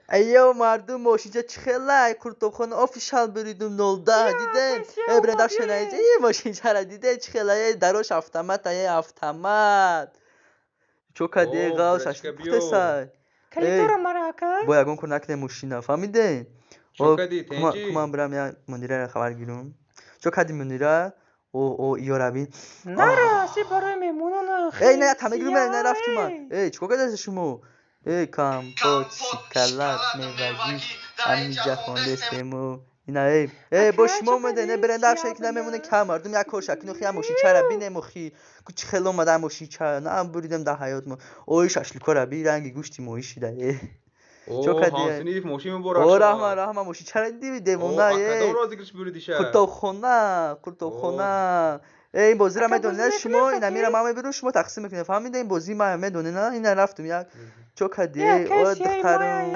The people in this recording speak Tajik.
Айё, мардум, мошинча чӣ хелай? Қуртобхона офишал буридум 010, дидем. Э, брендар шенаиҷа, е, мошинчара дидем, чӣ хелай? Э, дарош автомат, е, автомат. Чо кади, О, ғал брачка, шашли биё. пухтесай. Калидора мара, ака. Бо ягон кор накунем мошина, фаҳмидем? Чо кади, тенҷи? Куман бирам, я Мунирара хабар гирум. Чо кади, Мунира? О, о, иёра бин. Нараси барои меҳмонон. Эй, на, тама гирум, на, рафтум ман. Эй, чикор кардааст шумо? Эй, компот, шоколад, мевагӣ, ҳамиҷа хондестему. Ина, эй, эй, бо Ака, шумо чо омаде, не, кардӣ? бренда шек намемоне, кам мардум як кор шакину хия мошинчара бинем, охи. Ку чӣ хел омада мошинча, на буридем да ҳаёт мо. Ой, шашликора би, ранги гӯшти моҳӣ шида, э. Чо О, кади? ҳамсиниф, мошин муборак О, шавад. раҳма, раҳма, мошинчара диди, девона, О, э. кадом розыгрыш буридиша? Қуртобхона, қуртобхона. Э, ин бозиро Ака, медонед бозӣ шумо, мекунед, ина мира ака? ман мебирам, шумо тақсим мекунед, фаҳмида? Ин бозӣ ман медонед, на? Ина рафтум як. Чо кади? Э, О, ака, сияи духтарум. мая.